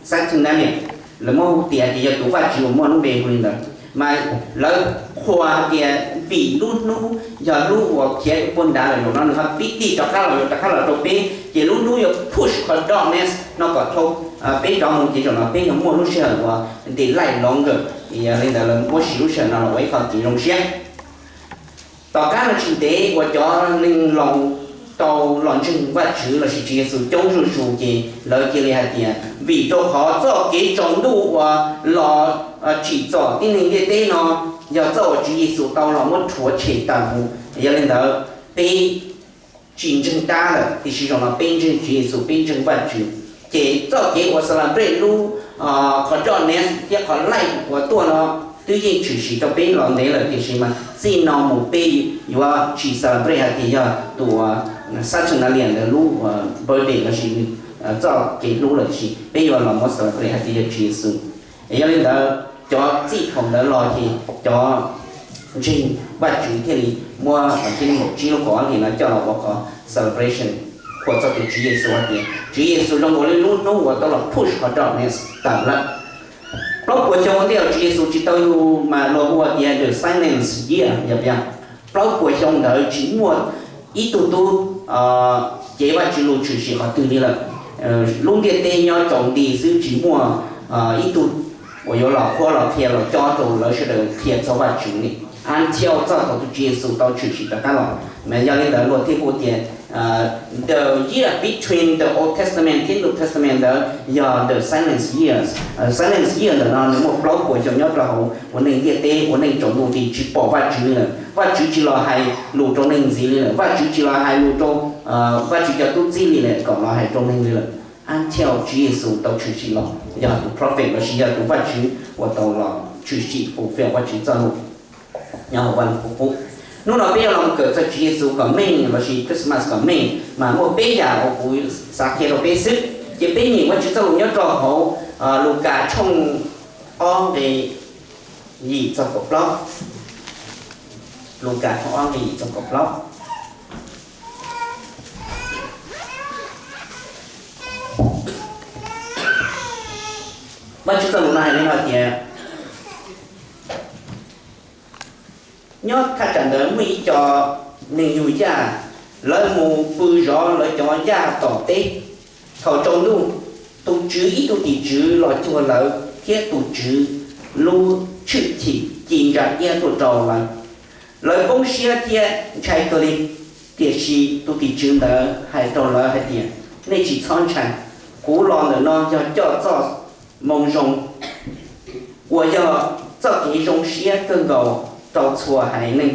Saturnalia, lawv muab hu tias tias yog tus vaj tswv uas muaj lub npe hu li ntawd, mas lawv qhuas hais tias vim lub hnub yog lub uas khiav puag nrad lawm, zaum no nws ho pib tig rov qab los, yuav rov qab los rau peb, ces lub hnub yuav push qhov darkness no kom dhau peb rov mus, ces zaum no peb yuav muaj lub sij hawm uas delay longer. Yog li ntawd lawv muab siv lub sij hawm no los ua ib qho kev zoo siab. Tom qab no tsis ntev uas cov neeg laus tau los ntseeg Vajtswv lossis Tswv Yexus coob zuj zus, ces lawv cia li hais tias vim rau qhov txoj kev tsaus ntuj uas los tsim txom tib neeg ntiaj teb no yog txoj uas Tswv Yexus tau los muab rhuav tshem tawm mus. Yog li ntawd peb tsis ntseeg dab lawm, tiam sis zaum no peb ntseeg Tswv Yexus, peb ntseeg Vajtswv, ces txoj kev uas celebrate lub qhov darkness thiab qhov light uas tuaj no twb yeej tshwm sim rau peb los ntev lawm, tiam sis mas txij no mus peb yuav tsis celebrate hais tias yog tus Saturnalia ntawd lub birthday lossis txoj kev hlub lawm, tiam sis peb yuav los muab celebrate hais tias yog Tswv Yexus. Yog li ntawd cov txij thaum ntawd los ces cov ntseeg Vajtswv thiaj li muab thib nees nkaum tsib lub kaum ob hlis no coj los ua qhov celebration qhuas txog tus Tswv Yexus hais tias Tswv Yexus zoo nkaus li lub hnub uas tau los push qhov darkness tawm lawm. Plaub puas xyoo ua ntej uas Tswv Yexus tsis tau yug mas luag hu tias the silence year, yog tias plaub puas xyoo ntawd tsis muaj ib tug tub cev Vajtswv lus tshwm sim qhov twg li lawm. Lub ntiaj teb nyob tsaus nti xwb, tsis muaj ib tug uas yuav los qhuab los qhia los cob rau lawv sawv daws qhia txog Vajtswv li, until txog thaum tus Tswv Yexus tau tshwm sim rov qab los. Mas yog li ntawd luag thiaj hu tias the year between the Old Testament thiab New Testament ntawd yog the silence years. Silence year ntawm no nws muaj plaub puas xyoo nyob rau hauv ua neej ntiaj teb, ua neej tsaus ntuj nti, tsis pom Vajtswv li lawm. Vajtswv tsis los hais lus rau neeg ntxiv li lawm, Vajtswv tsis los hais lus rau Vajtswv cov tub txib li lawm, kom los hais rau neeg li lawm. Until Tswv Yexus tau tshwm sim los yog tus prophet lossis yog tus Vajtswv uas tau los tshwm sim fulfill Vajtswv txoj lus nyob hauv Vaj Lug Kub. Hnub no peb yuav los kawm txog Tswv Yexus kom meej lossis Christmas kom meej mas muaj peb yam uas kuv xav qhia rau peb xwb. Ces peb nyeem Vajtswv txoj lus nyob rau hauv Lukas tshooj ob nqe yim txog kaum plaub. Lukas tshooj ob nqe yim txog kaum plaub. Vajtswv txoj lus no hais li no tias, nyob thaj tsam ntawd muaj ib co neeg yug yaj, lawv mus pw zov lawv cov yaj tom teb. Thaum tsaus ntuj, tus tswv ib tug tim tswv los cuag lawv thiab tus tswv lub tshwj chim ci ntsa iab tuaj rau lawv. Lawv poob siab thiab ntshai kawg li, tiam sis tus tim tswv ntawd hais rau lawv hais tias, nej tsis txhob ntshai. Kuv los ntawm no yog coj txoj moo zoo uas yog txoj kev zoo siab kawg nkaus rau txhua haiv neeg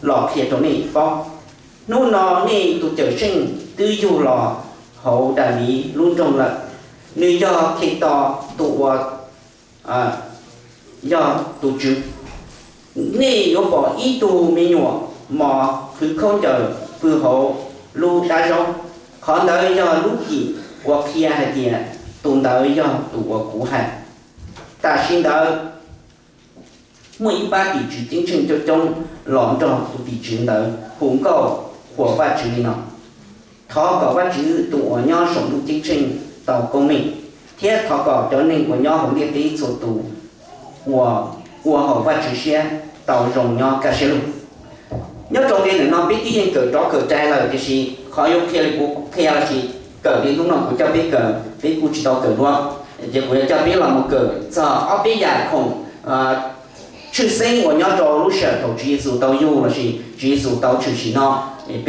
los qhia rau nej paub. Hnub no nej tus Cawmseej twb yug los hauv Daviv lub nroog lawm. Nws yog Khetos tus uas yog tus Tswv. Nej yuav pom ib tug me nyuam mos qhwv khaub ncaws pw hauv lub dab zaub. Qhov ntawd yog lub cim uas qhia hais tias tus ntawd yog tus uas kuv hais. Tam sim ntawd muaj ib pab tim tswv ceeb tsheej coob coob los nrog tus tim tswv ntawd hu nkauj qhuas Vajtswv li no: Thov kom Vajtswv tus uas nyob saum ntuj ceeb tsheej tau koob meej, thiab thov kom cov neeg uas nyob hauv ntiaj teb txhua tus uas ua haum Vajtswv siab tau zoo nyob kaj siab lug. Nyob rau nqe ntawm no peb twb yeej kawm rov kawm rais lawm, tiam sis qhov yuav qhia li kuv qhia lossis kawm li hnub no kuv coj peb kawm, peb kuj tsis tau kawm dua. Ces kuv yuav coj peb los mus kawm txog ob peb yam khoom tshwj xeeb uas nyob rau lub sij hawm thaum Tswv Yexus tau yug lossis Tswv Yexus tau tshwm sim no, peb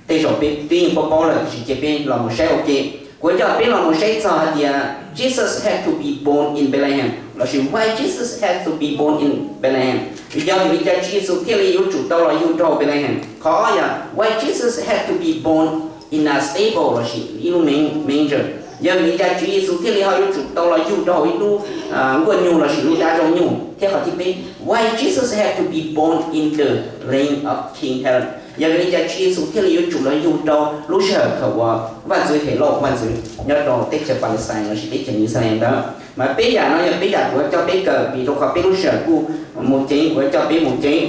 tej zaum peb twb yeej paub paub lawm, tiam sis cia peb los mus saib ua ke. Kuv coj peb los mus saib txog hais tias Jesus had to be born in Bethlehem lossis why Jesus had to be born in Bethlehem. Yog vim li cas Tswv Yexus thiaj li yuav tsum tau los yug rau Bethlehem? Qhov ob yog why Jesus had to be born in a stable lossis ib lub manger. Yog vim li cas Tswv Yexus thiaj li ho yuav tsum tau los yug rau hauv ib lub nkuaj nyuj lossis lub dab zaub nyuj? Thiab qhov thib peb, why Jesus had to be born in the land of King Herod? Yog vim li cas Tswv Yexus thiaj li yuav tsum los yug rau lub sij hawm thaum uas vaj ntxwv Helauj vaj ntxwv nyob rau teb chaws Palestine lossis teb chaws Yeluxalees ntawd? Mas peb yam no yog peb yam kuv yuav coj peb kawm, vim rau qhov peb lub sij hawm kuj mus ceev, kuv yuav coj peb mus ceev,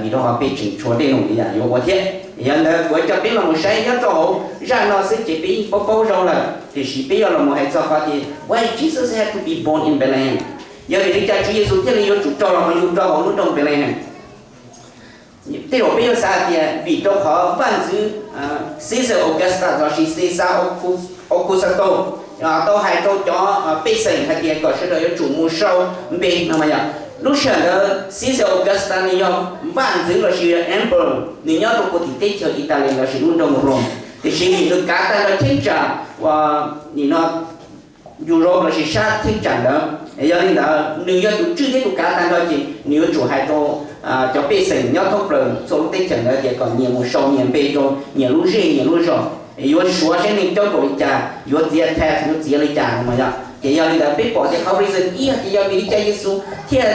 vim rau qhov peb tseem tshuav tej num yam yuav ua thiab. Yog li ntawd kuv coj peb los mus saib nyob rau hauv zaj no xwb ces peb yeej paub paub zoo lawm, tiam sis peb yuav los mus hais txog qhov tias why Jesus had to be born in Bethlehem, yog vim li cas Tswv Yexus thiaj li yuav tsum raug los mus yug rau hauv lub nroog Bethlehem. Tej zaum peb yuav xav hais tias vim rau qhov vaj ntxwv Caesar Augustus lossis Caesar Augusto tau hais rau cov pej xeem hais tias kom sawv daws yuav tsum mus sau npe no mas yog lub sij hawm ntawd Caesar Augustus nws yog vaj ntxwv lossis emperor, nws nyob rau puag tim teb chaws Italy lossis lub nroog Rome, tiam sis nws kav tag nrho cheeb tsam uas nim no Europe lossis sab cheeb tsam ntawd. Yog li ntawd nws yog tus tswj thiab tus kav tag nrho ces nws yuav tsum hais rau cov pej xeem nyob thoob plaws txhua lub teb chaws ntawd tias kom nyias mus sau nyias npe rau nyias lub zej nyias lub zos, yuav suav saib neeg coob npaum li cas, yuav txiav tax yuav txiav li cas no mas yog. Ces yog li ntawd peb pom tias qhov reason ib hais tias yog vim li cas Yexus thiaj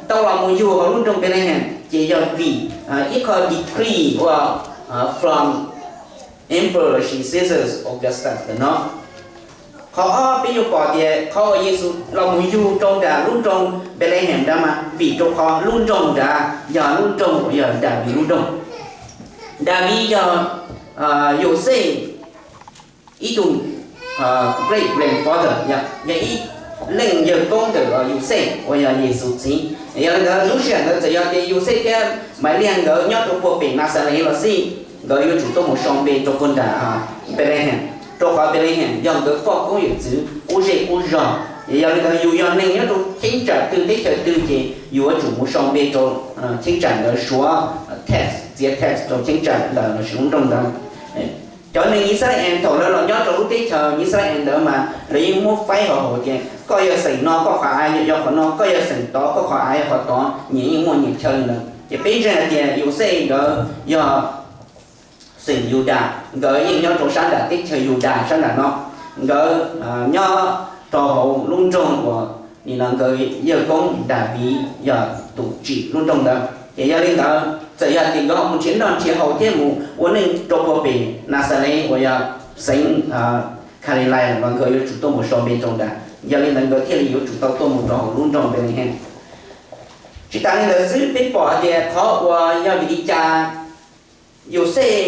tau los mus yug hauv lub nroog Bethlehem ces yog vim ib qho decree uas from Emperor lossis Caesar Augustus ntawm no. Qhov ob peb yuav pom tias qhov uas Yexus los mus yug rau nram lub nroog Bethlehem nrad mas vim rau qhov lub nroog nrad yog lub nroog uas yog Daviv lub nroog. Daviv yog Yauxej ib tug great grandfather, yog ib leej yawg koob ntawm Yauxej uas yog Yexus txiv. Yog li ntawd lub sij hawm ntawd txawm yog tias Yauxej thiab Maivliag nkawd nyob rau puag pem Naxales los xij, nkawd yuav tsum tuaj mus sau npe rau puag nram Bethlehem, rau qhov Bethlehem yog nkawd poj koob yawm txwv qub zej qub zog. Yog li ntawd yus yog neeg nyob rau cheeb tsam twg teb chaws twg ces yus yuav tsum mus sau npe rau cheeb tsam ntawd, suav tax, txiav tax rau cheeb tsam ntawd lossis lub nroog ntawd. Cov neeg Yixalayees thaum lawv los nyob rau lub teb chaws Yixalayees ntawd mas lawv yeej muab faib hauv hauv tias koj yog xeem no koj qhov av yog qhov no, koj yog xeem tod koj qhov av yog qhov tod, nyias yeej muaj nyias chaw li ntawd. Ces peb ntseeg hais tias Yauxej nkawd yog xeem Yudas, nkawd yeej nyob rau sab nram teb chaws Yudas sab nram no, nkawd nyob rau hauv lub nroog uas nim no nkawd yawg koob Daviv yog tus tsim lub nroog ntawd. Ces yog li ntawd txawm yog tias nkawd ho mus nrhiav noj nrhiav haus thiab mus ua neej rau puag pem Naxales uas yog xeev Kalilais los nkawd yuav tsum tuaj mus sau npe rau nrad. Yog li ntawd nkawd thiaj li yuav tsum tau tuaj mus rau hauv lub nroog Npelehees. Tsis tas li ntawd xwb, peb pom hais tias qhov uas yog vim li cas Yauxej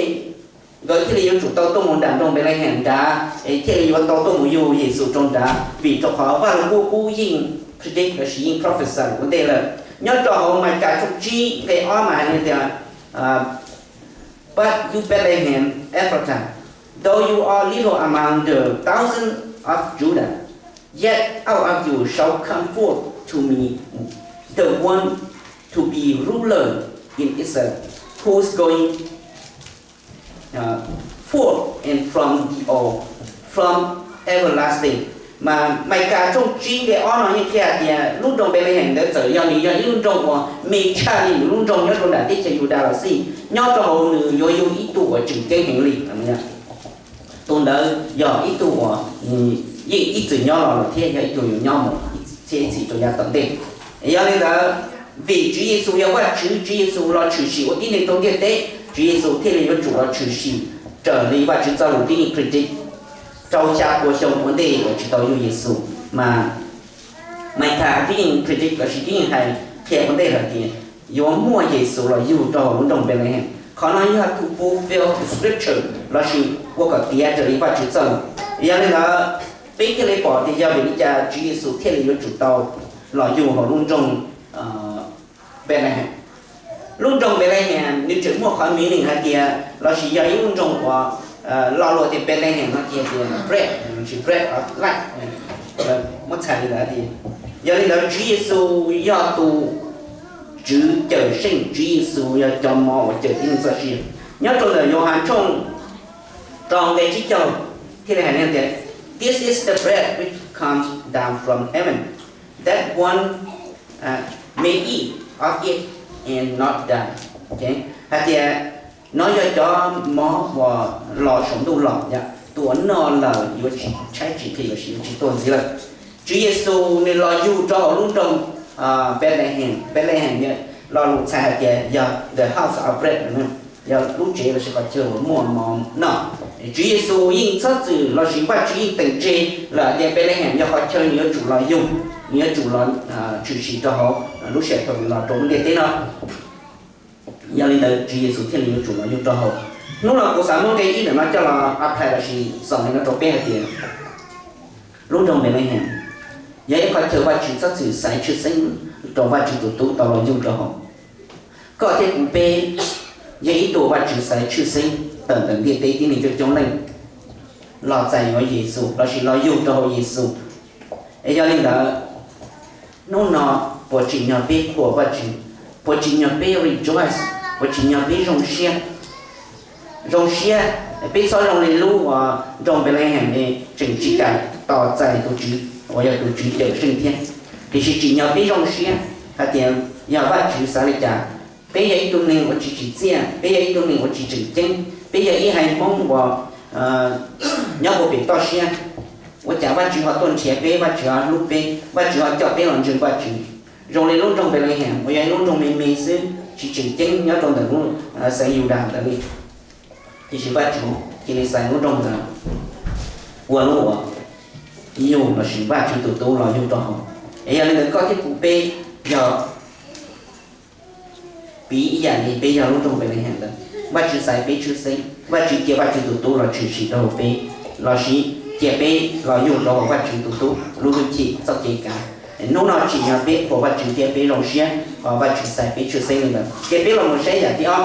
nkawd thiaj li yuav tsum tau tuaj mus nram nroog Npelehees nrad es thiaj li yuav tau tuaj mus yug Yexus rau nrad, vim rau qhov Vaj Lug Kub kuj yeej predict lossis yeej prophesy ua ntej lawm. Nyob rau hauv Maikam tshooj tsib nqe ob mas hais li tias, But you, Bethlehem Ephrathah, though you are little among the thousands of Judah, yet out of you shall come forth to me the one to be ruler in Israel, whose going forth is from the old, from everlasting. Mas Maikam tshooj tsib nqe ob no yeej qhia tias lub nroog Npelehees ntawd txawm yog nws yog ib lub nroog uas me tshaj li nws lub nroog nyob rau nram teb chaws Yudas los xij, nyob rau hauv nws yuav yug ib tug uas tseem ceeb heev li. Tus ntawd yog ib tug uas nws yeej ib txwm nyob los lawm thiab yog ib tug yuav nyob mus ib txhis ib txhis rau yav tom ntej. Yog li ntawd, vim Tswv Yexus yog Vajtswv, Tswv Yexus los tshwm sim ua tib neeg rau ntiaj teb, Tswv Yexus thiaj li yuav tsum los tshwm sim raws li Vajtswv txoj lus twb yeej predict rau xya pua xyoo ua ntej uas tsis tau yug Yexus. Mas Maikam twb yeej predict lossis twb yeej hais qhia ua ntej lawm tias yuav muaj Yexus los yug rau hauv lub nroog Npelehees. Qhov no yog to fulfill the scripture lossis ua kom tiav raws li Vajtswv txoj lus. Yog li ntawd, peb thiaj li pom tias yog vim li cas Tswv Yexus thiaj li yuav tsum tau los yug hauv lub nroog Npelehees. Lub nroog Npelehees nws tseem muaj qhov meaning hais tias lossis yog ib lub nroog uas lo lus tias Npelehees no ces tias bread, bread of life, muab txhais li ntawd tias, yog li ntawd Tswv Yexus yog tus Tswv cawm seej, Tswv Yexus yog cov mov uas cawm tib neeg txoj sia. Nyob rau ntawm Yauhas tshooj rau nqe tsib caug thiaj li hais tias, This is the bread which comes down from heaven, that one may eat of it and not die. Hais tias nov yog cov mov uas los saum ntuj los, tus uas noj lawm yuav tsis tshaib tsis qhia lossis yuav tsis tuag ntxiv lawm. Tswv Yexus nws los yug rau hauv lub nroog Npelehees. Npelehees lo lus txhais hais tias yog the house of bread, yog lub tsev lossis qhov chaw uas muaj mov noj. Tswv Yexus yeej txhob txwm lossis Vajtswv yeej teem tseg lawm hais tias Npelehees yog qhov chaw nws yuav tsum los yug, nws yuav tsum los tshwm sim rau hauv lub sij hawm thaum nws los rau lub ntiaj teb no. Yog li ntawd Tswv Yexus thiaj li yuav tsum los yug rau hauv. Hnub no kuv xav muab nqe ib ntawm no coj los apply los sis xaus li no rau peb hais tias lub nroog Npelehees yog ib qhov chaw Vajtswv txhob txwm xaiv tshwj xeeb rau Vajtswv tus tub tau los yug rau hauv. Koj thiab kuv peb yog ib tug Vajtswv xaiv tshwj xeeb tawm ntawm ntiaj teb tib neeg coob coob leej los txais yuav Yexus los sis los yug rau hauv Yexus. Es yog li ntawd, hnub no puas tsim nyog peb qhuas Vajtswv? Puas tsim nyog peb rejoice? Puas tsim nyog peb zoo siab? Zoo siab, peb txhob zoo li lub uas nroog Npelehees es tseem tsis kam tos txais tus Tswv uas yog tus Tswv Cawmseej thiab. Tiam sis tsim nyog peb zoo siab hais tias yog Vajtswv xav li cas, peb yog ib tug neeg uas tsis tsim txiaj, peb yog ib tug neeg uas tsis tseem ceeb, peb yog ib haiv Hmoob uas nyob puag pem toj siab, ua cas Vajtswv ho tuaj nrhiav peb, Vajtswv ho hlub peb, Vajtswv ho coj peb los ntseeg Vajtswv? Zoo li lub nroog Npelehees uas yog ib lub nroog me me xwb, tsis tseem ceeb nyob rau ntawm lub xeev Yudas ntawd li. Tiam sis Vajtswv cia li xaiv lub nroog ntawd ua lub uas yug los sis Vajtswv tus tub los yug rau hauv. Es yog li ntawd koj thiab kuv peb yog piv ib yam li peb yog lub nroog Npelehees ntawd, Vajtswv xaiv peb tshwj xeeb, Vajtswv cia Vajtswv tus tub los tshwm sim rau hauv peb, los sis cia peb los yug rau hauv Vajtswv tus tub lub hwj chim txoj kev kav. Hnub no tsim nyog peb qhuas Vajtswv thiab peb zoo siab qhov Vajtswv xaiv peb tshwj xeeb li ntawd. Ces peb los mus saib yam thib ob.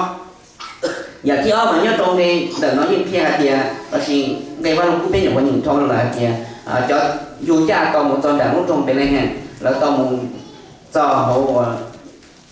Yam thib ob mas nyob rau nqe ntawm no yeej qhia hais tias, los sis nqe Vaj Lug Kub peb nyuam qhuav nyeem dhau lawm hais tias, cov Yudaj tau mus txog nram lub nroog Npelehees, lawv tau mus txog hauv ua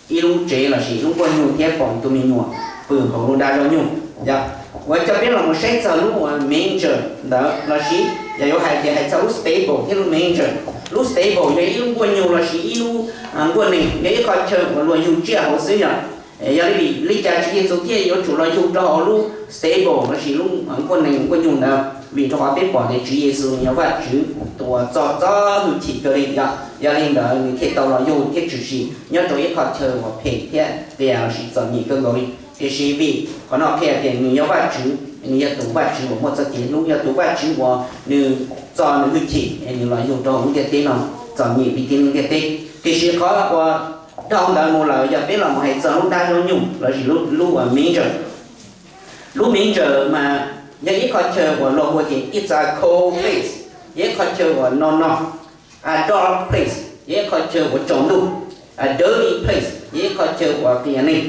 ib lub tsev los sis lub nkuaj nyuj thiab pom tus me nyuam pw hauv lub dab zaub nyuj. Yog uas coj peb los mus saib txog lub uas manger ntawd los sis yog yuav hais tias hais txog lub stable thiab lub manger. Lub stable yog ib lub nkuaj nyuj los sis ib lub nkuaj nees, yog ib qho chaw uas luag yug tsiaj hauv xwb yog. Yog li vim li cas Tswv Yexus thiaj yuav tsum los yug rau hauv lub stable los sis lub nkuaj nees nkuaj nyuj ntawd? Vim rau qhov peb pom tias Tswv Yexus nws yog Vajtswv tus uas txo txo hwj chim kawg li yom. Yog li ntawd nws thiaj tau los yug thiab tshwm sim nyob rau ib qho chaw uas phem thiab qias los sis txom nyem kawg nkaus li. Tiam sis vim qhov no qhia tias nws yog Vajtswv, nws yog tus Vajtswv uas muaj txoj kev hlub, yog tus Vajtswv uas nws txo nws hwj chim es nws los yug rau hauv lub ntiaj teb no txom nyem li tib neeg ntiaj teb. Tiam sis qhov uas dhau ntawd mus lawm yog peb los mus hais txog lub dab zaub nyuj los sis lub uas manger. Lub manger mas yog ib qho chaw uas luag hu tias it's a cold place, yog ib qho chaw uas no no, a dark place, yog ib qho chaw uas tsaus ntuj, a dirty place, yog ib qho chaw uas qias neeg.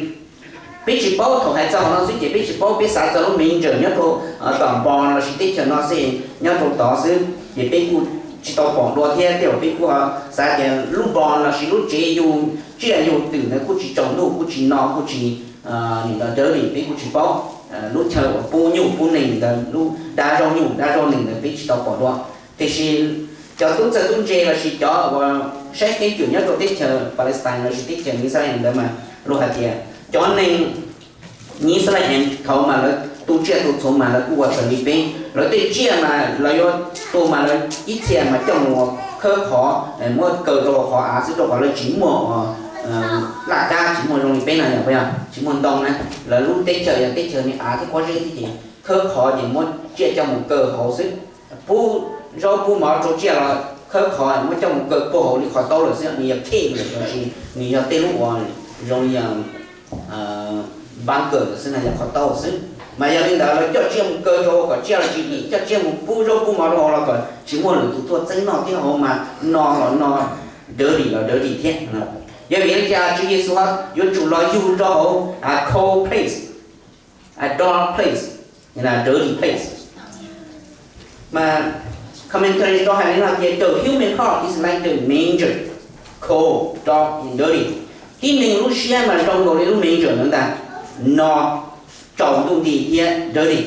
Peb tsis paub, thaum hais txog qhov no xwb ces peb tsis paub, peb xav txog lub manger nyob rau tom npo los sis teb chaws no xwb, nyob rau tod xwb ces peb kuj tsis tau pom dua thiab tej zaum peb kuj xav tias lub npo los sis lub tsev yug tsiaj yug twm ntawd kuj tsis tsaus ntuj, kuj tsis no, kuj tsis nim no dirty, peb kuj tsis paub. Lub chaw uas pub nyuj pub nees ntawd, lub dab zaub nyuj dab zaub nees ntawd peb tsis tau pom dua. Tiam sis cov tub txawj tub ntse los sis cov uas saib keeb kwm nyob rau teb chaws Palestine los sis teb chaws Yixalayees ntawd mas luag hais tias cov neeg Yixalayees thaud mas lawv tu tsiaj tu txhuv mas lawv kuj ua raws li peb, lawv tej tsiaj mas lawv yuav tu mas lawv ib txhia mas coj mus khawb qhov, muab kaw rau qhov av xwb, rau qhov lawv tsis muaj uas laj kab, tsis muaj zoo li peb no yog, tsis muaj ntoo na. Lawv lub teb chaws yog teb chaws me av thiab pob zeb thiab ces khawb qhov ces muab tsiaj coj mus kaw hauv xwb. Pub zaub pub mov rau tsiaj los khawb qhov muab coj mus kaw puag hauv li qhov taub lawm xwb, nws yog cage los sis nws yog tej lub uas zoo li bunker xwb na, yog qhov taub xwb. Mas yog li ntawd lawv coj tsiaj mus kaw rau hauv kom tsiaj los tsis dim, coj tsiaj mus pub zaub pub mov rau hauv los kom tsis muaj lwm tus tuaj txeeb noj thiab hauv mas no los no, dirty los dirty thiab. Yog vim li cas Tswv Yexus yuav tsum los yug rau hauv a cold place, a dark place, dirty place? Mas commentary tau hais li no tias the human heart is like the manger, cold, dark and dirty. Tib neeg lub siab mas zoo nkaus li lub manger ntawd ntag, no, tsaus ntuj nti thiab dirty.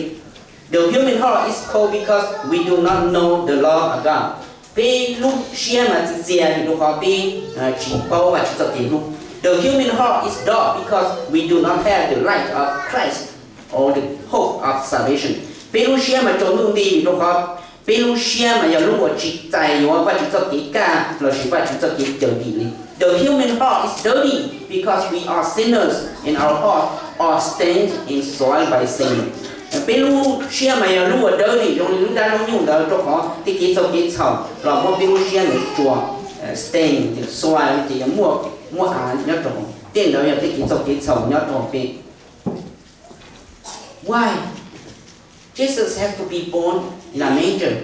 The human heart is cold because we do not know the law of God. Peb lub siab mas txias txias vim rau qhov peb tsis paub Vajtswv txoj kev hlub. The human heart is dark because we do not have the light of Christ or the hope of salvation. Peb lub siab mas tsaus ntuj nti vim rau qhov peb lub siab mas yog lub uas tsis txais yuav Vajtswv txoj kev kaj los sis Vajtswv txoj kev cawm dim li. The human heart is dirty because we are sinners and our heart are stained and soiled by sin. Peb lub siab mas yog lub uas dirty zoo li lub dab zaub nyuj ntawd rau qhov tej kev txaus kev txhaum los muab peb lub siab ntawd tsuas stain, soil ces yog muaj, muaj av nyob rau, tej ntawd yog tej kev txaus kev txhaum nyob rau peb. Why? Jesus have to be born in a manger.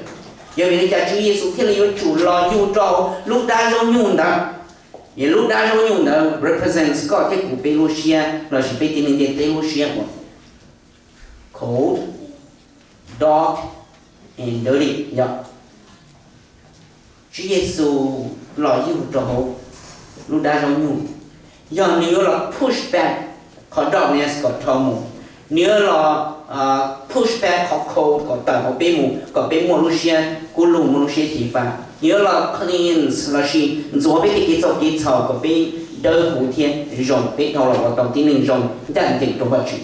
Yog vim li cas Tswv Yexus thiaj li yuav tsum los yug rau lub dab zaub nyuj ntawd? Lub dab zaub nyuj ntawd represents koj thiab kuv peb lub siab lossis peb tib neeg ntiaj teb lub siab uas cold, dark and dirty yog Tswv Yexus los yug rau hauv lub dab zaub nyuj, yog nws yuav los push back qhov darkness kom dhau mus, nws yuav los push back qhov cold kom tawm hauv peb mus kom peb muaj lub siab kub lug muaj lub siab xyiv fab, nws yuav los cleanse lossis ntxuav peb tej kev txaus kev txhaum kom peb dawb huv thiab zoo, peb dhau los ua tau tib neeg zoo ncaj ncees rau Vajtswv.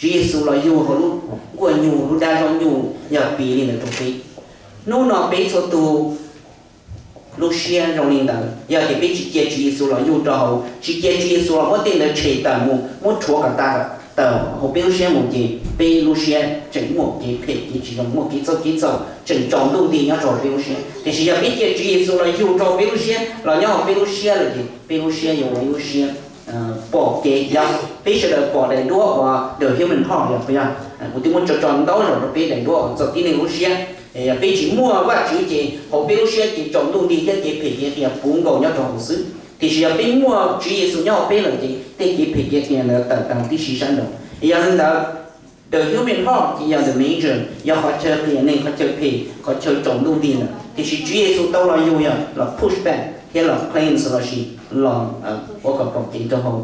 Tswv Yexus los yug hauv lub nkuaj nyuj lub dab zaub nyuj yog piv li ntawd rau peb. Hnub no peb txhua tus lub siab zoo li ntawd, yog tias peb tsis cia Tswv Yexus los yug rau hauv, tsis cia Tswv Yexus los muab tej ntawd tshem tawm mus, muab rhuav kom tas tawm hauv peb lub siab mus ces peb lub siab tseem muaj kev phem kev tsis zoo, muaj kev txhaum kev txhaum tseem tsaus ntuj nti nyob rau hauv peb lub siab. Tiam sis yog peb cia Tswv Yexus los yug rau peb lub siab, los nyob hauv peb lub siab lawm ces peb lub siab yuav ua ib lub siab pom kev, yog peb sawv daws pom daim duab uas the human heart yog puas yog? Kuv twb muab tso tso ntau zaus rau peb daim duab uas txog tib neeg lub siab. Yog peb tsis muaj Vajtswv ces hauv peb lub siab ces tsaus ntuj nti thiab kev phem kev qias puv nkaus nyob rau hauv xwb. Tiam sis yog peb muaj Tswv Yexus nyob hauv peb lawm ces tej kev phem kev qias ntawd tawm tas tib si sab nraud. Yog li ntawd, the human heart ces yog the manger, yog qhov chaw qias neeg, qhov chaw phem, qhov chaw tsaus ntuj nti ntawd. Tiam sis Tswv Yexus tau los yug yog los push back thiab los cleanse lossis los ua kom pom kev rau hauv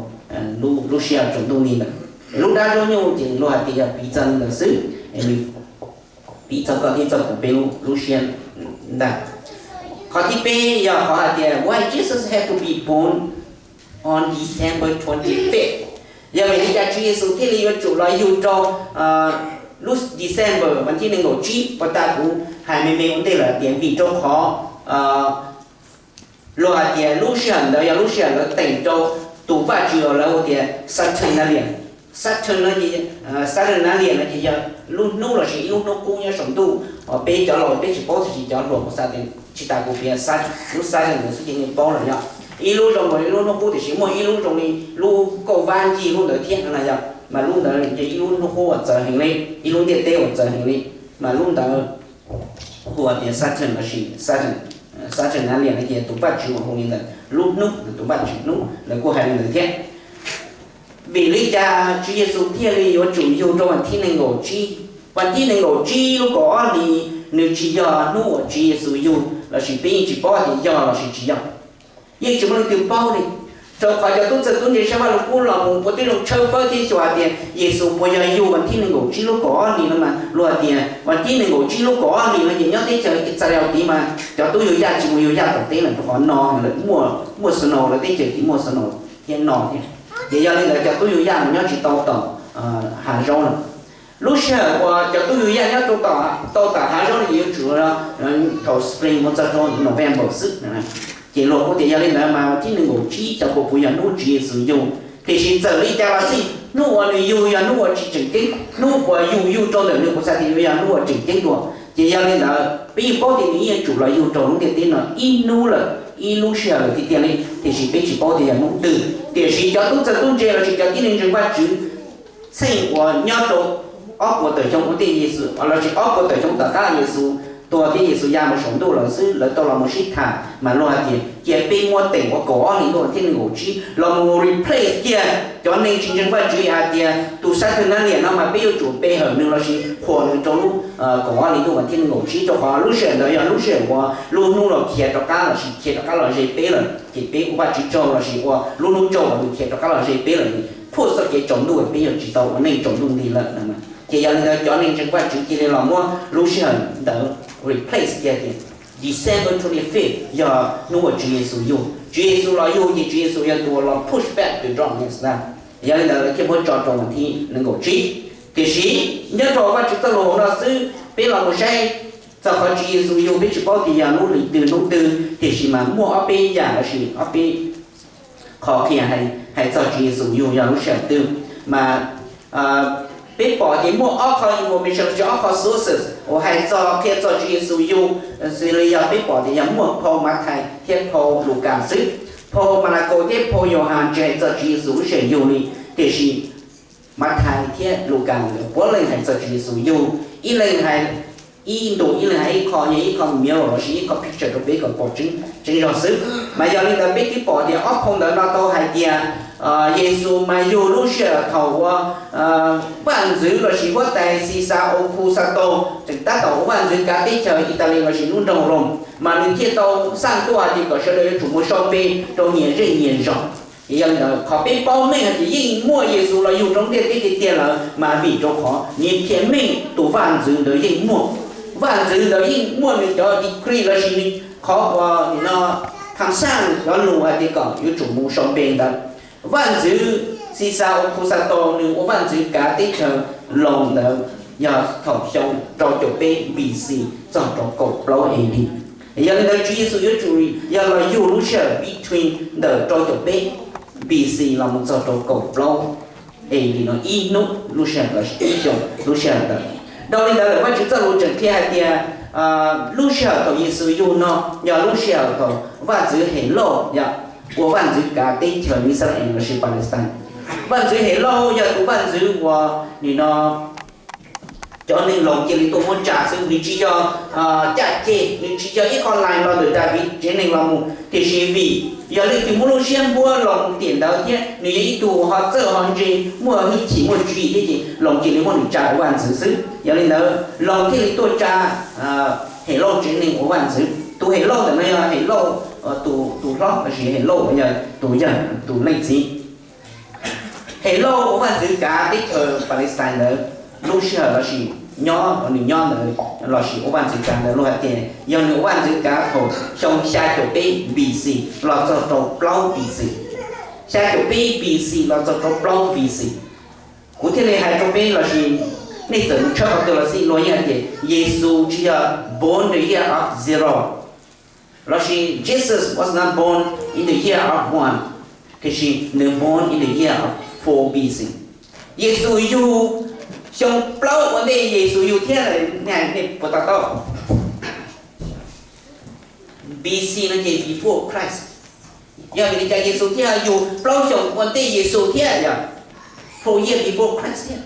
lub siab tsaus ntuj nti ntawd. Lub dab zaub nyuj ces luag hais tias yog piv txog li ntawd xwb, piv txog koj thiab txog kuv peb lub siab ntag. Qhov thib peb yog qhov hais tias why Jesus had to be born on December twenty-fifth. Yog vim li cas Tswv Yexus thiaj li yuav tsum los yug rau lub December vas thib nees nkaum tsib? Puas tas kuv hais me me ua ntej lawm tias vim rau qhov luag hais tias lub sij hawm ntawd yog lub sij hawm lawv teem rau tus vaj tswv uas lawv hu tias Saturnalian. Saturn no ces, Saturnalian no ces yog lub hnub lossis ib lub hnub qub nyob saum ntuj uas peb cov laus peb tsis paub tiam sis cov hluas kuv xav tias tsis tas kuv piav lub Saturn ntawd xwb ces yeej paub lawm yog ib lub zoo nkaus li lub hnub qub tiam sis muaj ib lub zoo li lub kauj vab ncig lub ntawd thiab no yog, mas lub ntawd ces ib lub hnub qub uas txawv heev li, ib lub ntiaj teb uas txawv heev li, mas lub ntawd hu tias Saturn lossis Saturn, Saturnalian no ces tus vaj tswv uas hu li ntawd, lub hnub, tus vaj tswv hnub lawv kuj hais li ntawd thiab. Vim li cas Tswv Yexus thiaj li yuav tsum yug rau vas thib nees nkaum tsib? Vas thib nees nkaum tsib lub kaum ob hlis nws tsis yog hnub uas Tswv Yexus yug lossis peb yeej tsis paub tias yog lossis tsis yog. Yeej tsis muaj leej twg paub li, rau qhov cov tub txawj tub ntse saib Vaj Lug Kub los mus puav tib zoo tshawb fawb thiab xyuas hais tias Yexus puas yog yug vas thib nees nkaum tsib lub kaum ob hlis no mas luag hais tias vas thib nees nkaum tsib lub kaum ob hlis no ces nyob teb chaws Israel tid mas cov tub yug yaj tsis mus yug yaj tom teb lawm rau qhov no lawm, muaj snow, lawv teb chaws tid muaj snow thiab no thiab. Ces yog li ntawd cov tub yug yaj mus nyob tsis tau tom hav zoov lawm. Lub sij hawm uas cov tub yug yaj nyob tau tom hav zoov no ces yuav tsum thaum spring mus txog rau November xwb. Ces luag kuj tias yog li ntawd mas vas thib nees nkaum tsib xyov puas puas yog hnub Tswv Yexus yug. Tiam sis txawm li cas los xij hnub uas nws yug yog hnub uas tsis tseem ceeb, hnub uas yus yug rau ntawm nws kuv xav tias yuav yog hnub uas tseem ceeb dua. Ces yog li ntawd peb yeej paub tias nws yeej yuav tsum los yug rau lub ntiaj teb no ib hnub lawm, ib lub sij hawm lawm tiag tiag li, tiam sis peb tsis paub tias yog hnub twg. Tiam sis cov tub txawj tub ntse lossis cov tib neeg ntseeg Vajtswv txheej uas nyob rau ob puas tawm xyoo ua ntej Yexus lossis ob puas tawm xyoo tom qab Yexus tuag thiab Yexus ya mus saum ntuj lawm xwb, lawv tau los mus sib tham mas luag hais tias cia peb muab teem ua kaum ob hlis lub vas thib nees nkaum tsib los mus replace kiag cov neeg tsis ntseeg Vajtswv hais tias tus Saturnalian no mas peb yuav tsum pe hawm nws lossis qhuas nws rau lub kaum ob hlis lub vas thib nees nkaum tsib, rau qhov lub sij hawm ntawd yog lub sij hawm uas lub hnub los khiav rov qab lossis khiav rov qab los ze peb lawm, ces peb ua Vajtswv tsaug lossis ua lub hnub tsaug uas nws khiav rov qab los ze peb lawm, phuaj txoj kev tsaus ntuj peb yuav tsis tau ua neej tsaus ntuj nti lawm. Ces yog li ntawd cov neeg ntseeg Vajtswv cia li los muab lub sij hawm ntawd replace kiag tias December twenty fifth yog hnub uas Tswv Yexus yug. Tswv Yexus los yug ces Tswv Yexus yog tus uas los push back the darkness ntag. Yog li ntawd lawv thiaj muab tso rau vas thib nees nkaum tsib. Tiam sis nyob rau Vajtswv txoj lus hauv no xwb, peb los mus saib txog qhov Tswv Yexus yug peb tsis paub tias yog lub hlis twg hnub twg, tiam sis mas muaj ob peb yam lossis ob peb qhov qhia hais txog Tswv Yexus yug yog lub sij hawm twg. Mas peb pom tias muaj ob qho information lossis ob qho sources uas hais txog qhia txog Tswv Yexus yug, xws li yog peb pom tias yog muaj phau Mathais thiab phau Lukas xwb. Phau Malakaus thiab phau Yauhas tsis hais txog Tswv Yexus lub sij hawm yug li, tiam sis Mathais thiab Lukas nkawd puav leej hais txog Tswv Yexus yug, ib leeg hais ib ntu, ib leeg hais ib qho, yog ib qho mirror lossis ib qho picture rau peb kom pom tseeb zog xwb. Mas yog li ntawd peb twb pom tias ob phau ntawd no tau hais tias Yexus mas yug lub sij hawm thaum uas vaj ntxwv lossis huab tais Xisaus Augustaus tseem tab tom ua vaj ntxwv kav teb chaws Italis lossis lub nroog Rome, mas nws thiaj tau xaj tuaj hais tias kom sawv daws yuav tsum mus sau npe rau nyias zej nyias zos. Yog li ntawd qhov peb paub meej hais tias yeej muaj Yexus los yug rau ntiaj teb tiag tiag lawm, mas vim rau qhov nws qhia meej tus vaj ntxwv ntawd yeej muaj. Vaj ntxwv ntawd yeej muaj nws cov decree lossis nws qhov uas no tham xaj cov lus hais tias kom yuav tsum mus sau npe ntawd. Vaj ntxwv Xisaus Augustaus nws ua vaj ntxwv kav teb chaws Loos ntawd yog thaum xyoo rau caum peb B C txog rau kaum plaub A D. Yog li ntawd Tswv Yexus yuav tsum yog los yug lub sij hawm between ntawm rau caum peb B C los mus txog rau kaum plaub A D no ib hnub lub sij hawm los sis ib xyoo lub sij hawm ntawd. Dhau li ntawd lawm Vajtswv txoj lus tseem qhia hais tias lub sij hawm thaum Yexus yug no yog lub sij hawm thaum vaj ntxwv Helauj yog ua vaj ntxwv kav teb chaws Yixalayees lossis Palestine. Vaj ntxwv Helauj yog tus vaj ntxwv uas nim no cov neeg Loos cia li tuaj muab tsa xwb, nws tsis yog caj ces, nws tsis yog ib qho lais los ntawm Daviv tsev neeg los mus, tiam sis vim yog leej twg muab lub siab npuab Loos tiam ntawd thiab nws yog ib tug ho txawj ho ntse, muaj hwj chim muaj tswv yim thiab ces Loos cia li muab nws tsa ua vaj ntxwv xwb. Yog li ntawd Loos thiaj li tuaj tsa Helauj tsev neeg ua vaj ntxwv. Tus Helauj ntawm no yog Helauj tus hlob lossis Helauj yog tus yawg tus leej txiv. Helauj ua vaj ntxwv kav teb chaws Palestine ntawd lub sij hawm lossis nyob nws nyob ntawd lossis ua vaj ntxwv kav ntawd luag hais tias yog nws ua vaj ntxwv kav thaum xyoo xya caum peb B C los txog rau plaub B C. Xya caum peb B C los txog rau plaub B C. Kuv thiaj li hais rau peb lossis nej txawm mus tshawb qhov twg los xij luag yeej hais tias Yexus tsis yog born the year of zero lossis Jesus was not born in the year of one, tiam sis nws born in the year of four B C. Yexus yug xyoo plaub ua ntej Yexus yug thiab, nej puas to taub? B C no ces before Christ. Yog vim li cas Yexus thiaj yug plaub xyoo ua ntej Yexus thiab yog four year before Christ thiab?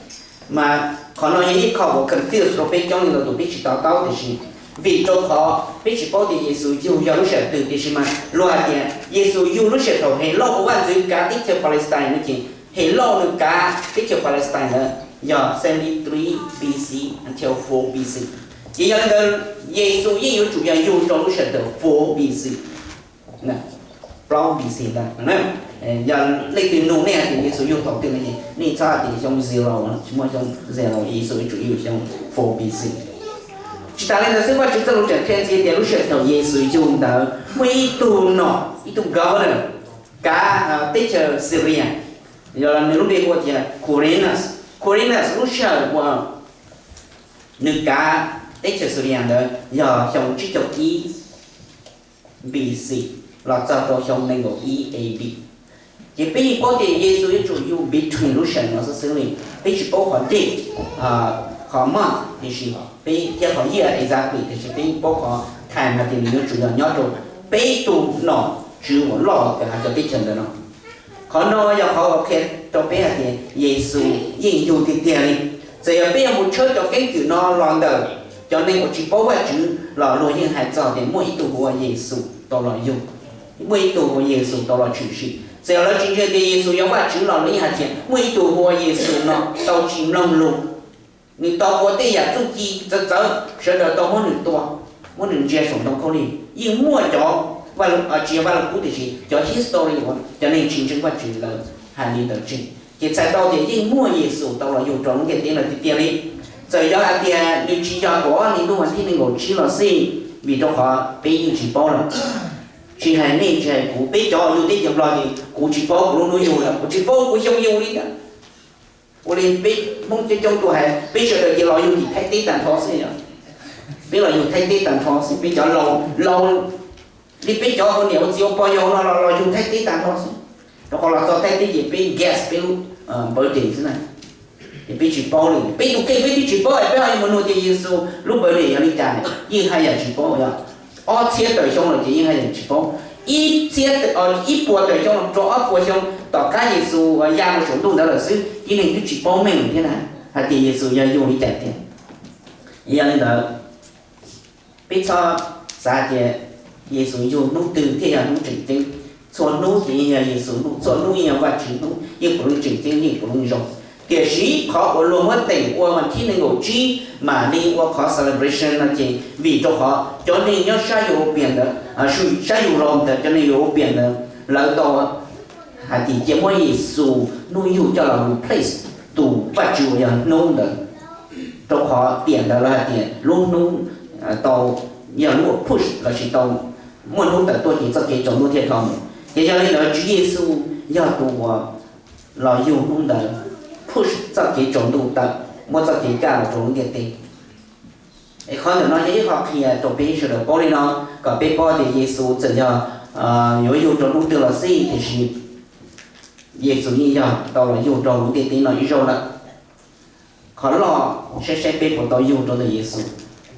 Mas qhov no yog ib qho uas confuse rau peb coob li ntau tus peb tsis to taub, tiam sis vim rau qhov peb tsis paub tias Yexus yug yog lub sij hawm twg, tiam sis mas luag hais tias Yexus yug lub sij hawm thaum Helauj ua vaj ntxwv kav teb chaws Palestine no ces Helauj nws kav teb chaws Palestine ntawd yog seventy three B C until four B C. Ces yog li ntawd Yexus yeej yuav tsum yog yug rau lub sij hawm thaum four B C, plaub B C ntawd. Yog leej twg nug nej hais tias Yexus yug thaum twg no ces nej txhob hais tias xyoo zero, tsis muaj xyoo zero, Yexus yuav tsum yug xyoo four B C. Tsis tas li ntawd xwb, Vajtswv txoj lus tseem qhia ntxiv tias lub sij hawm thaum Yexus yug ntawd muaj ib tug nom, ib tug governor kav teb chaws Syria, yog nws lub npe hu tias Quirinius. Quirinius lub sij hawm uas nws kav teb chaws Syria ntawd yog xyoo tsib caug ib B C los txog rau xyoo nees nkaum ib A D. Ces peb yeej paub tias Yexus yuav tsum yug between lub sij hawm no xwb xwb li. Peb tsis paub qhov date, qhov month, tiam sis peb thiab qhov year exactly, tiam sis peb yeej paub qhov time hais tias nws yuav tsum yog nyob rau peb tug nom tswv uas loj uas kav cov teb chaws ntawd no. Qhov no yog qhov uas qhia rau peb hais tias Yexus yeej yug tiag tiag li. Txawm yog peb yuav mus tshawb cov keeb kwm no los ntawm cov neeg uas tsis paub Vajtswv los luag yeej hais txog tias muaj ib tug hu ua Yexus tau los yug, muaj ib tug hu ua Yexus tau los tshwm sim. Txawm yog lawv tsis ntseeg tias Yexus yog Vajtswv los luag yeej hais tias muaj ib tug hu ua Yexus no tau tsis mloog lus, nws tau ua tej yam txuj ci txawv txawv, sawv daws tau muab nws tua, muab nws ntsia saum ntoo khaub lig. Yeej muaj cov, tsis yog Vaj Lug Kub tiam sis cov history uas cov neeg tsis ntseeg Vajtswv lawv hais li ntawd tseg, ces txhais tau tias yeej muaj Yexus tau los yug rau lub ntiaj teb no tiag tiag li. Txawm yog hais tias nws tsis yog kaum ob hli ntuj vas thib nees nkaum tsib los xij, vim rau qhov peb yeej tsis paub lawm. Tsis hais nej tsis hais kuv, peb cov yug teb chaws Nplog ces kuv tsis paub kuv lub hnub yug lawm, kuv tsis paub kuv xyoo yug li ntawd. Ua li peb Hmoob coob coob tus hais peb sawv daws ces los yug tim Thaib teb tag nrho xwb yom. Peb los yug Thaib teb tag nrho xwb, peb cov laus laus li peb cov ua niam ua txiv ua pog yau no los los yug Thaib teb tag nrho xwb. Rau qhov los txog Thaib teb ces peb guess peb lub birthday xwb na. Ces peb tsis paub li, peb tus kheej peb twb tsis paub es peb ho yuav mus nug tias Yexus lub birthday yog li cas, yeej haj yam tsis paub yom. Ob txhiab tawm xyoo lawm ces yeej haj yam tsis paub. Ib txhiab, ib puas tawm xyoo los rau ob puas xyoo, Tom qab Yexus uas ya rau saum ntuj ntawd lawm xwb, tib neeg twb tsis paub meej thiab na, hais tias Yexus yog yug li cas tiag. Yog li ntawd, peb txhob xav tias Yexus yug hnub twg thiaj yog hnub tseem ceeb. Txhua hnub ces yeej yog Yexus hnub, txhua hnub yeej yog Vajtswv hnub, yeej puav leej tseem ceeb, yeej puav leej zoo. Tiam sis qhov uas luag muab teem ua vas thib nees nkaum tsib mam li ua qhov celebration no ces vim rau qhov cov neeg nyob sab European ntawd, sab Europe ntawd, cov neeg European ntawd lawv tau hais tias cia muab Yexus hnub yug coj los replace tus Vajtswv uas yog hnub ntawd, rau qhov tiam ntawd lawv hais tias lub hnub tau yog lub push lossis tau muaj hnub tawm tuaj ces txoj kev tsaus ntuj thiaj dhau mus. Ces yog li ntawd Tswv Yexus yog tus uas los yug hnub ntawd, push txoj kev tsaus ntuj tawm, muab txoj kev kaj los rau lub ntiaj teb. Es qhov ntawm no yog ib qho qhia rau peb sawv daws paub li no, kom peb paub tias Yexus txawm yog yuav yug rau hnub twg los xij, tiam sis Yexus yeej yog tau los yug rau lub ntiaj teb no ib zaug lawm. Qhov loj, saib saib peb puas tau yug rau ntawm Yexus,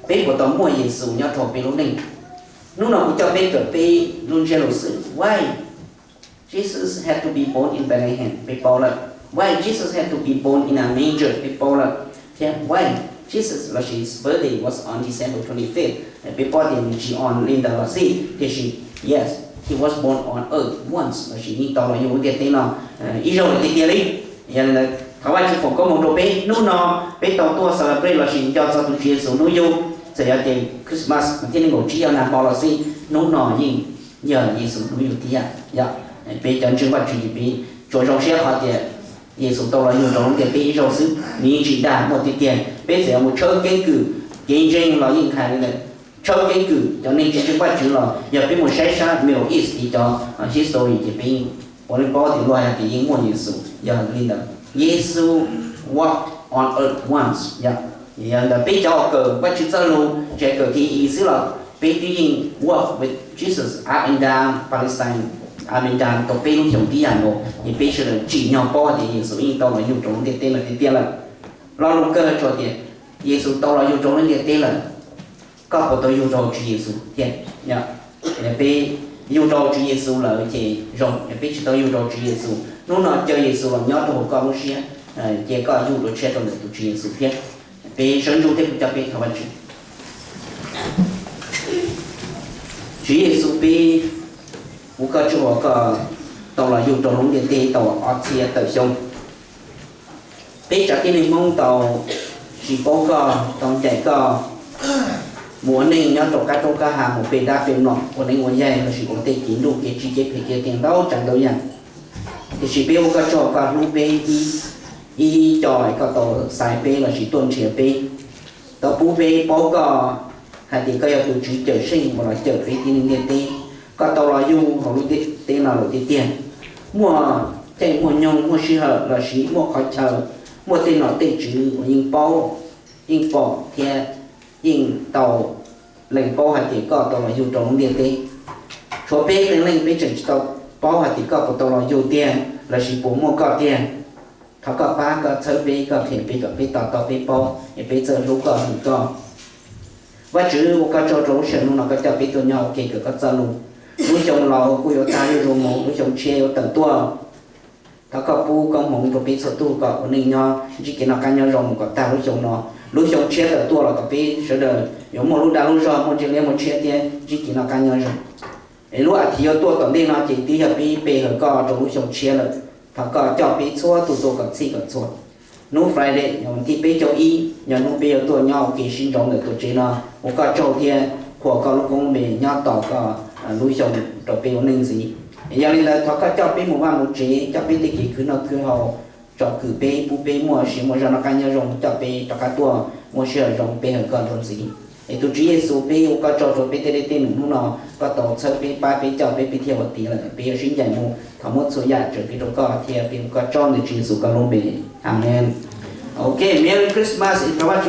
peb puas tau muaj Yexus nyob rau peb lub neej. Hnub no kuv coj peb kawm peb lub ntsiab lus xwb. Why Jesus had to be born in Bethlehem? Peb paub lawm. Why Jesus had to be born in a manger? Peb paub lawm. Thiab why Jesus lossis his birthday was on December twenty-fifth? Peb paub tias nws tsis on li ntawd los xij, tiam sis yes, he was born on earth once, lossis yeej tau los yug lub ntiaj teb no ib zaug lawm tiag tiag li. Yog li ntawd thov Vajtswv foom koob hmoov rau peb hnub no, peb tau tuaj celebrate lossis nco txog tus Tswv Yexus hnub yug, txawm yog tias Christmas thiab nees nkaum tsib yog nag hmo los xij, hnub no yeej yog Yexus hnub yug thiab. Yog peb cov ntseeg Vajtswv ces peb tsuas zoo siab qhov tias Yexus tau los yug rau lub ntiaj teb ib zaug xwb, nws yeej tsis dag, muaj tiag tiag. Peb txawm yuav mus tshawb keeb kwm, kev ntseeg los yeej hais li ntawd, tshawb keeb kwm cov neeg tsis ntseeg Vajtswv los yog peb mus saib sab Middle East li cov history ces peb puav leej paub tias luag hais tias yeej muaj Yexus. Yog li ntawd, Yexus walked on earth once. Yog li ntawd peb cov uas kawm Vajtswv txoj lus tsis hais kawm K E xwb los peb twb yeej walk with Jesus up and down Palestine, up and down rau peb lub xyoos tib yam nkaus, ces peb sawv daws tsim nyog paub hais tias Yexus yeej tau los yug rau lub ntiaj teb no tiag tiag lawm. Lo lus kawg tsuas tias Yexus tau los yug rau lub ntiaj teb lawm, koj puas tau yug rau Tswv Yexus thiab? Yog peb yug rau Tswv Yexus lawm ces zoo, yog peb tsis tau yug rau Tswv Yexus, hnub no caw Yexus los nyob rau hauv koj lub siab, cia koj yug dua tshiab rau ntawm tus Tswv Yexus thiab. Peb sawv ntsug thiab kuv coj peb thov Vajtswv. Tswv Yexus, peb ua koj tsaug uas koj tau los yug rau lub ntiaj teb tau ob txhiab tawm xyoo. Peb tsav tib neeg Hmoob tau tsis paub koj, tau ncaim koj mus ua neej nyob rau qab roob qab hav, mus pe dab pe mlom, ua neej ua yaig lossis ua tej kev nruj kev tsib kev phem kev qias ntau tsav ntau yam. Tiam sis peb ua koj tsaug koj hlub peb ib co, koj tau xaiv peb lossis tuaj nrhiav peb, tau pub peb paub koj hais tias koj yog tus Tswv Cawmseej uas los cawm peb tib neeg ntiaj teb. Koj tau los yug hauv lub ntiaj teb no lawm tiag tiag. Muaj caij muaj nyoog muaj sij hawm lossis muaj qhov chaw, muaj tej nom tej tswv uas yeej paub, yeej pom thiab yeej tau lees paub hais tias koj tau los yug rau lub ntiaj teb. Tshuav peb qee leej peb tseem tsis tau paub hais tias koj puas tau los yug tiag lossis puas muaj koj tiag. Thov koj pab koj txhawb peb, koj qhia peb kom peb to taub peb paub es peb txawj hlub koj hwm koj. Vajtswv, ua koj tsaug rau lub sij hawm hnub no koj coj peb tuaj nyob ua ke kawm koj txoj lus. Lub xyoo laus kuj yuav tag zuj zus mus, lub xyoo tshiab yuav tawm tuaj. Thov koj pub koob hmoov rau peb txhua tus kom ua neej nyob ntsib kev noj qab nyob zoo mus kom tag lub xyoo no. Lub xyoo tshiab tawm tuaj los kom peb sawv daws yuav muaj lub dag lub zog, muaj ntsej liab muaj tshiab thiab ntsib kev noj qab nyob zoo. Es lub a thiv yuav tuaj tom ntej no ces twb yog peb pe hawm koj rau lub xyoo tshiab lawm. Thov koj coj peb txhua tus tuaj kom txhij kom txhua. Hnub Friday yog vas thib peb caug ib yog hnub peb yuav tuaj nyob ua ke sib nraud ntawm tuam tsev no, ua koj tsaug thiab qhuas koj lub koob lub npe nyob tos koj lub xyoo rau peb ua neej ntxiv. Yog li ntawd thov koj coj peb mus vaj mus tsev, coj peb tej kev khwv noj khwv haus, tsom kwm peb, pub peb muaj sia muaj zog noj qab nyob zoo, coj peb rov qab tuaj muaj sij hawm zoo pe hawm koj dua ntxiv. Es tus Tswv Yexus, peb ua koj tsaug rau peb tej dej tej num hnub no, koj tau txhawb peb, pab peb, coj peb, peb thiaj ua tiav lawm. Peb yuav sib ncaim mus, thov muab txhua yam tsawv kiag rau koj thiab peb ua koj tsaug ntawm Tswv Yexus koj lub npe. Amees. Ok, Merry Christmas, thov Vajtswv